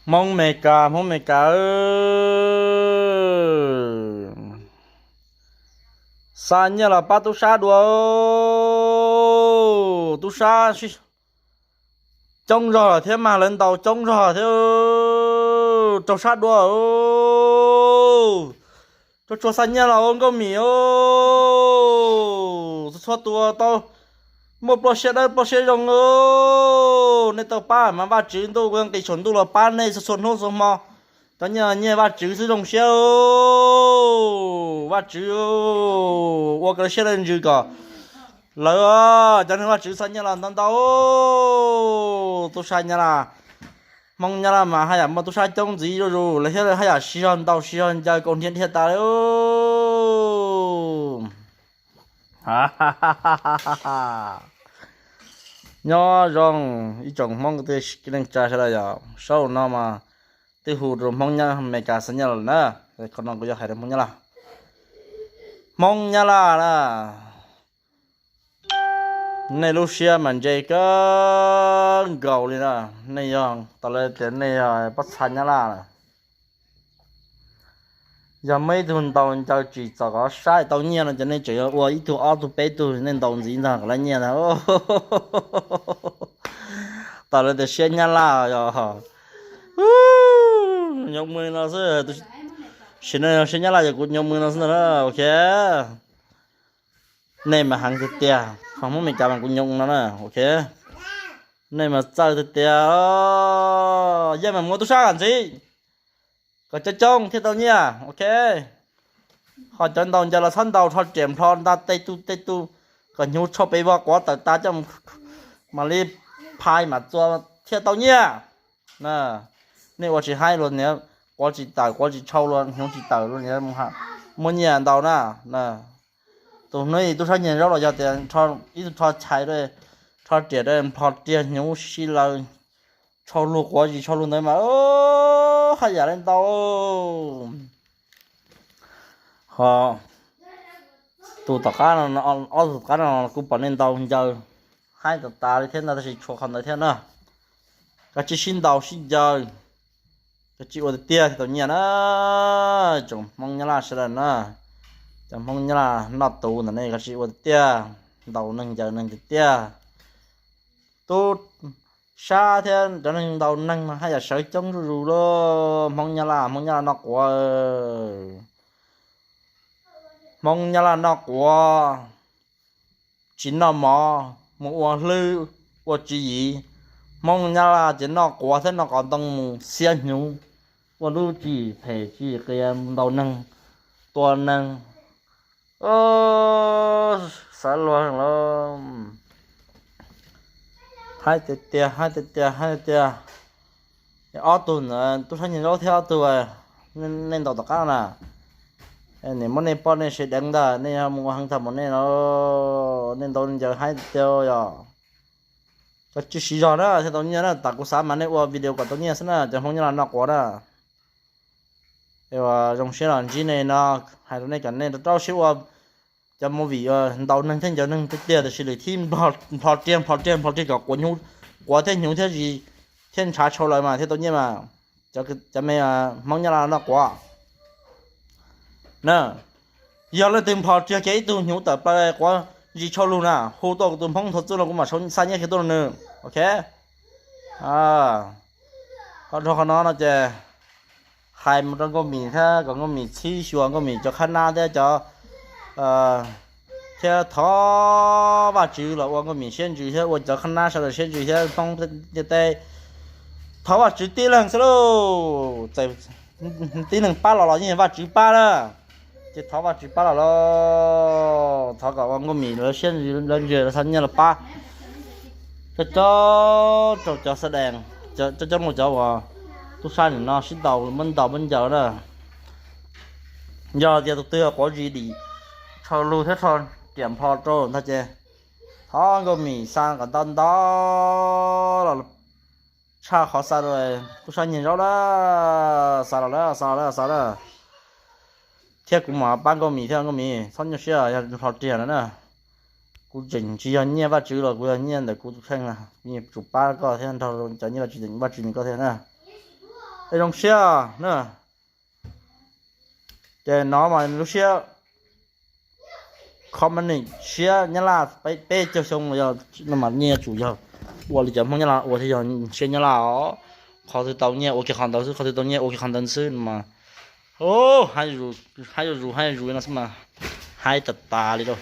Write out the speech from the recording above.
Hmoob Mes Kas, Hmoob Mes Kas, xa nyiaj los pab tub sab dua. Tub sab coob zog thiab mas lawv ntaus coob zog thiab. Raug sab dua. Tsuag tsuag xa nyiaj los ua Nkauj Mim. Txhua txhua tus tau muaj plab siab dawb plab siab zoo. Nej tau pab mas Vajtswv ntuj nqis saum ntuj los pab nej txhua txhua hnub txhua hmo. Cov nyiaj nyiaj Vajtswv xwb zoo siab. Vajtswv ua kom lawv siab lawv ntsws kom lawv, cov neeg Vajtswv xa nyiaj los ntau ntau. Tub sab Nyab Laj, Hmoob Nyab Laj mas haj yam muaj tub sab coob ntxiv zuj zus, lawv thiaj haj yam siv zog ntaus siv zog ncaws kaus hniav dhia tas li. Nyob zoo ib tsoom Hmoob kwv tij neej tsa sawv daws yom, saum no mas twb hu rau Hmoob Nyab Mes Kas xa nyiaj los na. Qhov no kuv yuav hais rau Hmoob Nyab Laj. Hmoob Nyab Laj na, nej lub siab mas ntse kawg nkaus li na. Nej yog tas li tias nej yog pob txha Nyab Laj lawm. Yog muaj ib tug ntaus ncaws tsim txom kom saib tau nyiaj no ces nej tseem yuav ua ib tug ob tug peb tug nej ntaus ntxiv ntag kom lawv nyiaj ntag. Tas li tias siab Nyab Laj yog, nyob mus no xwb. Sim no siab Nyab Laj yog kuv nyob mus no xwb ntag na, ok. Nej mas heev tiag tiag, ho Hmoob Mes Kas mas kuv nyob no na, ok. Nej mas txawj tiag tiag. Yeej mas muab tub sab kom ntxiv, kom coob coob thiaj tau nyiaj, ok. Ho cov ntaus ncaws los txhob ntaus rho riam nplho nta tej tug tej tug, kom hnyuv tsho pes vog quav tawm tas coj mam li phais mam txua thiaj tau nyiaj. Nej ua tsis haib luag niam, quav tsis tawm quav tsis tshau luag hnyuv tsis tawm luag niam, muaj nyiaj ntau na. Tus hnub tub sab nyiag zaub los yog tias ib tug rho chais, rho riam nplho riag hnyuv sib laws, tshau lug quav zis tshau lug ntawd mas haj yam li ntau. Ho tus tom qab no, ob tug tom qab no kuj pom nej ntaus ncaws haib tas tas li thiab ntag, tab sis tshuav qhov ntawd thiab na. Kav tsij sib ntaus sib ncaws, kav tsij ua tiag tiag thiaj tau nyiaj na. Tsoom Hmoob Nyab Laj sawv daws na, cov Hmoob Nyab Laj noj tus ntawm nej kav tsij ua tiag tiag, ntaus neeg ncaws neeg tiag tiag. Tub sab thiab cov neeg ntaus neeg mas haj yam sawv coob zuj zus lauj. Hmoob Nyab Laj, Hmoob Nyab Laj noj quav, Hmoob Nyab Laj noj quav, tsis noj mov, mus ua hlwb ua tswv yim. Hmoob Nyab Laj ces noj quav thiab noj qos ntoo mus xiab hnyuv, ua lub tswv yim phem tswv yim qias, ntaus neeg, tua neeg. Xav luag lawm, haib tiag tiag, haib tiag tiag, haib tiag tiag. Ob tug ntawd tub sab nyiag zaub thiab ob tug nej ntaus tom qab na, nim muab nej poj nej sawv deev ntag, nej yog mus ua heev tag mus nej los, nej ntaus ncaws haib tiag tiag yog. Cov tswj siv zog na thiaj tau nyiaj na, tam kuv xav mas nej ua video kom tau nyiaj xwb na, cov Hmoob Nyab Laj noj quav na. Es zoo siab los ntsib nej no, hais rau nej kom nej rau rau siab ua cov movie ntaus neeg thiab ncaws neeg tiag tiag, tiam sis lwm thib nplho riag nplho riag nplho riag kom quav hnyuv, quav thiab hnyuv thiab zis thiab ntshav tshau lawm mas thiaj tau nyiaj mas. Cov me Hmoob Nyab Laj noj quav na, yog leej twg nplho riag kiag ib tug hnyuv tawm plaws quav zis tshau lug na, hu tuaj kuv tus Hmoob Thov Txuj no kuv mam xa nyiaj kiag tuaj rau nws, ok. Ho dhau qhov no no ces hais mus rau Nkauj Mim thiab kom Nkauj Mim txhib xyuas Nkauj Mim cov khab nab thiab cov, thiab thov Vajtswv los ua Nkauj Mim siab ntsws thiab ua cov khab nab sawv daws siab ntsws thiab Hmoob ntiaj teb. Thov Vajtswv tib leeg xwb lauj, txawm tib neeg pab los los yeej yog Vajtswv pab na, ces thov Vajtswv pab los lauj, thov kom ua Nkauj Mim lawv siab ntsws lawv ntsws lawv xa nyiaj los pab. Coob coob rau cov xav dees, coob coob rau cov uas tub sab nim no sib ntaus muab ntaus muab ncaws na. Yog tias tus twg quav zis dim tshau lug thiab rho riam nplho rau ntag ces thov Nkauj Mim xa kom ntau ntau los tshaj qhov xa rau tub sab nyiag zaub na. Xa los lawm, xa los lawm, xa lawm. Thiab kuv mam pab Nkauj Mim thiab, Nkauj Mim txhob nyuaj siab yog nplho riam no na. Kuv tseem tsis yog nyiaj Vajtswv los kuv yog nyiaj ntawm kuv tus kheej na, kuv yeej tsum pab koj thiab nrog cov nyiaj Vajtswv, Vajtswv nws koj thiab na. Zoo siab na. Ces no mas lub siab comment siab Nyab Laj peb caug xyoo yog no mas nyias tsum yog ua li cov Hmoob Nyab Laj ua thiaj yog siab Nyab Laj os. Qhov twg tau nyiaj ua kiag qhov ntawd xwb, qhov twg tau nyiaj ua kiag qhov ntawd xwb no mas. Hais zuj zus hais zuj zus no xwb mas, hais tas tas li lauj.